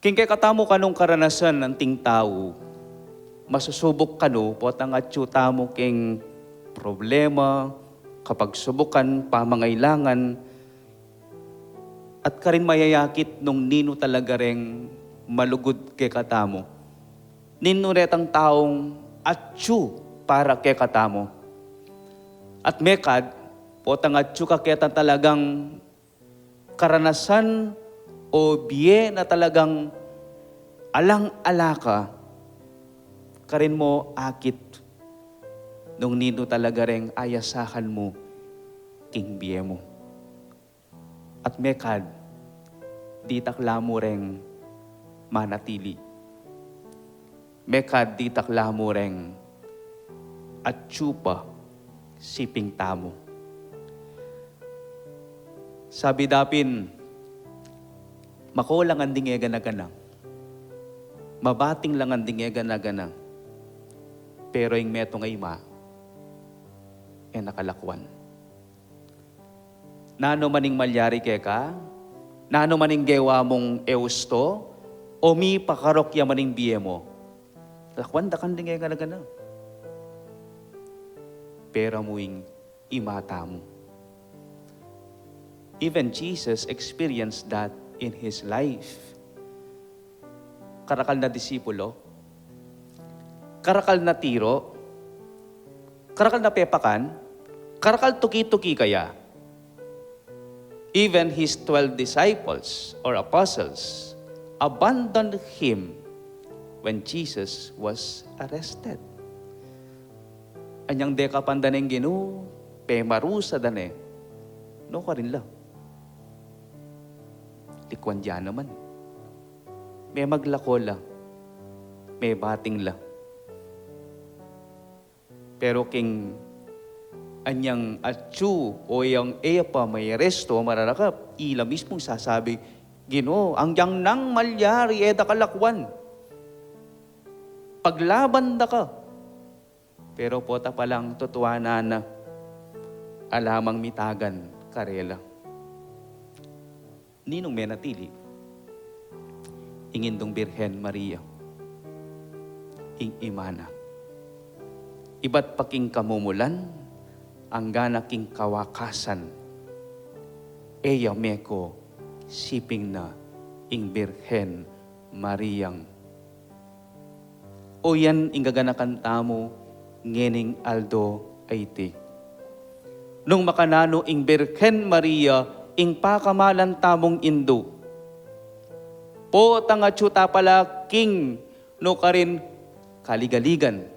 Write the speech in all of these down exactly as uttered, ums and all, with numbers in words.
King kekatamu kanung karanasan, anting tau, masusubuk kanu, potang atyu tamu king problema, kapagsubukan, pamangailangan, at karin mayayakit nung ninu talaga reng malugud kekatamu. Ninu retang taung atyu para kekatamu. At mekad, potang atyu ka ketang talagang karanasan o bie na talagang alang-ala ka, karin mo akit nung ninu talaga reng ayasahan mu king bie mu. At mekad, ditak la mu reng manatili. Mekad ditak la mu reng atyu pa siping tamu. Sabi da pin, makulang ang ding e gana-gana. Mabating lang ang ding e gana-gana. Pero ing metung a ima, e na kalakwan. Nanu man ing malyari keka, nanu man ing gewa mung e ustu, o mipakarok ya man ing bie mu, lakwan da kang ding e gana-gana. Pera mu ing ima tamu. Even Jesus experienced that in his life. Karakal na disipulo, karakal na tiro, karakal na pepakan, karakal tuki-tuki kaya. Even his twelve disciples or apostles abandoned him when Jesus was arrested. Anyang dekapan da neng Ginu, pemarusa da ne, nukarin la. Likwan da naman. Memaglako la, mebating la. Pero king anyang atyu o yang e pa maeresto, mararakap, ila mismung sasabi, Ginu, anyang nang malyari e da ka lakwan. Paglaban da ka. Pero pota palang tutuanan na, ala mang mitagan karela. Ninung menatili? Ing Indung Birhen Maria, ing ima na. Ibat pa king kamumulan, anggana king kawakasan, e ya meko siping na ing Birhen Mariang O yan ing gaganakan tamu ngening aldo a iti. Nung makananu ing Birhen Maria ing pakamalan tamung indu, potang atyu ta pala king nukarin kaligaligan,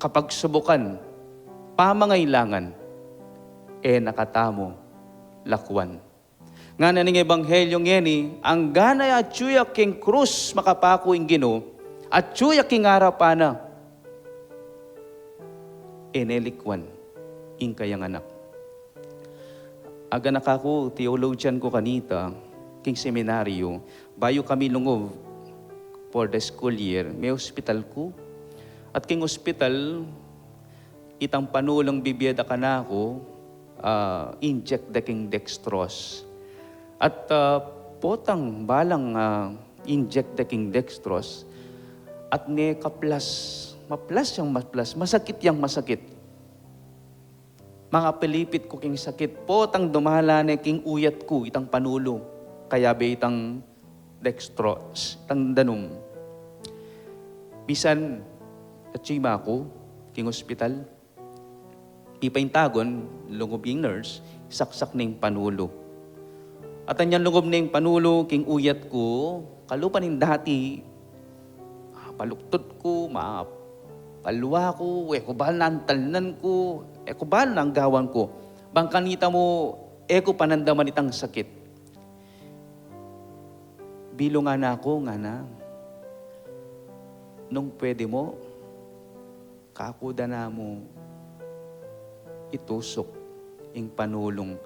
kapagsubukan, pamangailangan, e na katamu lakwan. Ngana ning ebanghelyo ngeni, anggana atyu ya king krus makapaku ing Ginu, atyu ya king arapan na, e ne likwan ing kayang anak. Aganak aku, theologian ku kanita, king seminaryo, bayu kami lungub for the school year, me-ospital ku. At king ospital, itang panulung bibie da kanaku, ah, inject da king dextrose. At, ah, potang balang, ah, inject da king dextrose, at mekaplas, maplas yang maplas, masakit yang masakit. Makapilipit ku king sakit, potang dumala ne king uyat ku itang panulu, kayabe itang dextrose, itang danum. Misan, atyu ya ku king ospital, mipaintagun, lungub ing nurse, saksak ne ing panulu. At anyang lungub ne ing panulu king uyat ku, kalupa ning dati, ah, paluktud ku, mapalwa ku, e ku balu nang talnan ku, e ku balu nang gawan ku. Bang kanita mu, e ku panandaman itang sakit. Bilungan na ku, ngana, nung pwede mu, kaku da namu itusuk ing panulung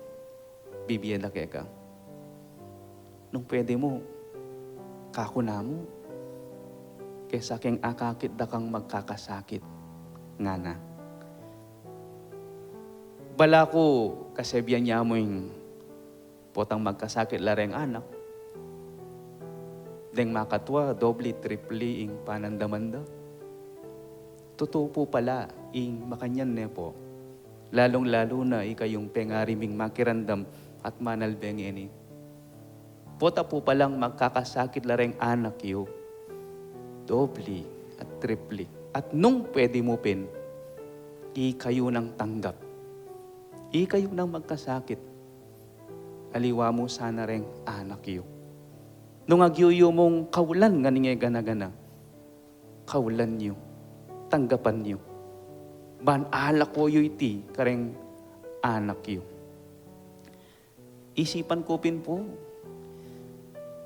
bibie da keka. Nung pwede mu, kaku namu, kesa king akakit da kang magkakasakit, ngana. Balaku kasebian ya mu ing potang magkasakit la reng anak. Deng makatua, dobli, tripli ing panandaman da. Tutu pu pala ing makanyan, ne pu? Lalung-lalu na ikayung pengari ming makiramdam at manalbe ngeni. Pota pu palang magkakasakit la reng anak yu, dobli at tripli. At nung pwede mu pin, ikayu nang tanggap. Ikayu nang magkasakit. Aliwa mu sana reng anak yu. Nung agyuyu mung kaulan ngan ing e gana-gana, kaulan yu, tanggapan yu. Ban alako yu iti kareng anak yu. Isipan ku pin pu,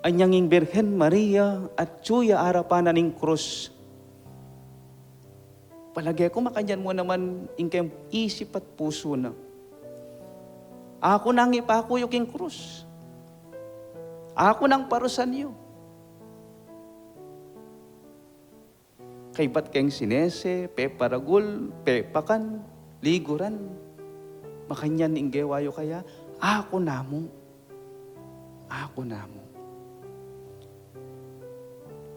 anyang ing Birhen Maria atyu ya arapan na ning krus, palage ku makanyan mu naman ing keng isip at pusu na. Aku nang ipaku yu king krus. Aku nang parusan yu. Kaybat keng sinese, peparagul, pepakan, liguran. Makanyan ing gewa yu kaya, aku na mu. Aku na mu.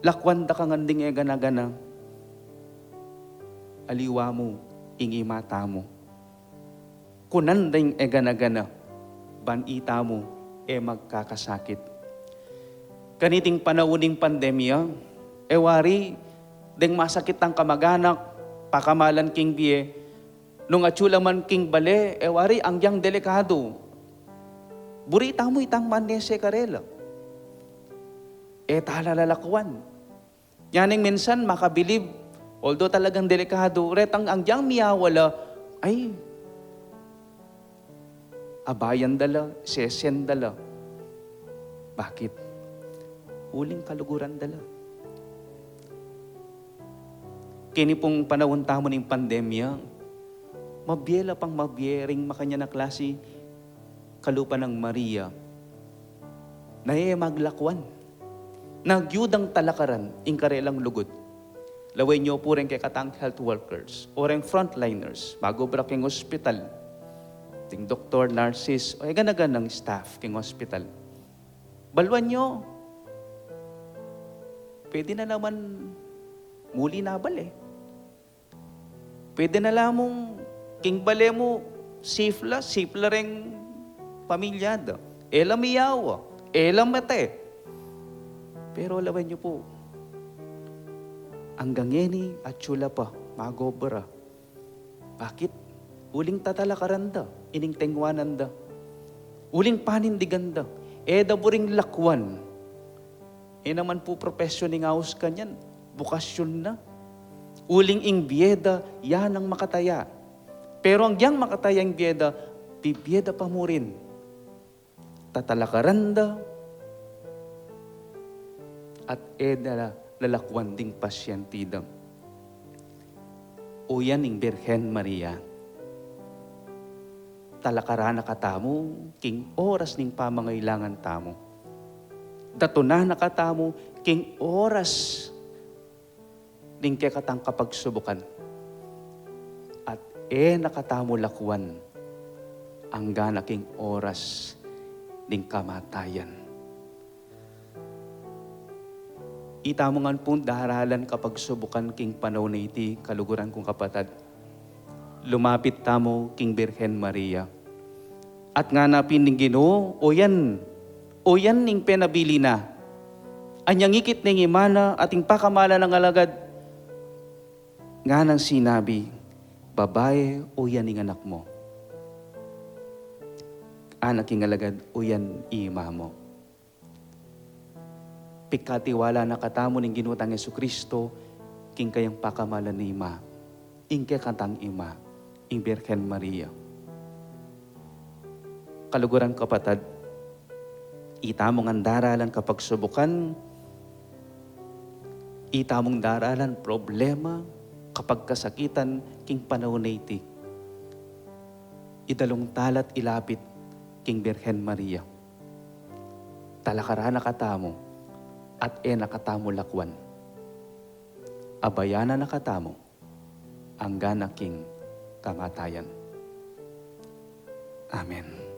Lakwan da ka ngan ding e gana-gana. Aliwa mu ing Ima tamu. Kunan ding e gana-gana, ban itamu e magkakasakit. Kaniting panaun ning pandemya, e wari deng masakit tang kamag-anak, pakamalan king bie, nung atyu la man king bale, e wari anggiyang delikadu. Buri tamu itang manese karela. E tala lalakwan. Nyaning minsan makabilib, although talagang delikadu, retang anggiyang miyawa la, ay, abayan da la, sesen da la. Bakit? Uling kaluguran da la. Keni pung panaun tamu ning pandemya, mabie la pang mabie ring makanyan a klasi kalupa nang Maria na e maglakwan. Nagyudang talakaran ing karelang lugud. Lawen yu pu reng kekatang health workers o reng frontliners, mag-obra king ospital, ding doktor, nurses, o e gana-ganang staff king ospital. Baluan yu, pwede na naman muli na bale. Pwede na la mung king bale mu, safe la, safe la reng pamilya da. E la miyawa, e la mate. Pero lawen yu pu, anggang ngeni atyu la pa, mag-obra. Bakit? Uling tatalakaran da ining tengwanan da. Uling panindigan da. E da buring lakwan. E naman pu propesyon ing aus kanyan, bokasyun na. Uling ing bie da, ya nang makataya. Pero anggiyang makataya ing bie da, bibie da pa mu rin. Tatalakaran da, at e da lalakwan ding pasyente da. Uyan ing Birhen Maria. Talakaran na katamu king oras ning pamangailangan tamu. Datunan na katamu king oras ning kekatang kapagsubukan. At e na katamu lakwan anggana king oras ning kamatayan. Itamu ngan pung daralan kapagsubukan king panaun a iti, kaluguran kung kapatad. Lumapit tamu king Birhen Maria. At ngana pin ning Ginu, uyan, uyan ing penabilin na. Anyang ikit ning Ima na at ing pakamalan nang alagad, nganang sinabi, "Babae, uyan ing anak mu." Anak ing alagad, uyan ing Ima mu. Pikatiwala na katamu ning Ginu tang Jesucristo, king kayang pakamalan a Ima, ing kekatang Ima, ing Birhen Maria. Kaluguran kapatad, itamu ngan daralan kapagsubukan, itamung daralan problema, kapagkasakitan, king panaun a iti. Idalung tala't ilapit king Birhen Maria. Talakaran na katamu, at e na katamu lakwan. Abayan na katamu, anggana king kamatayan. Amen.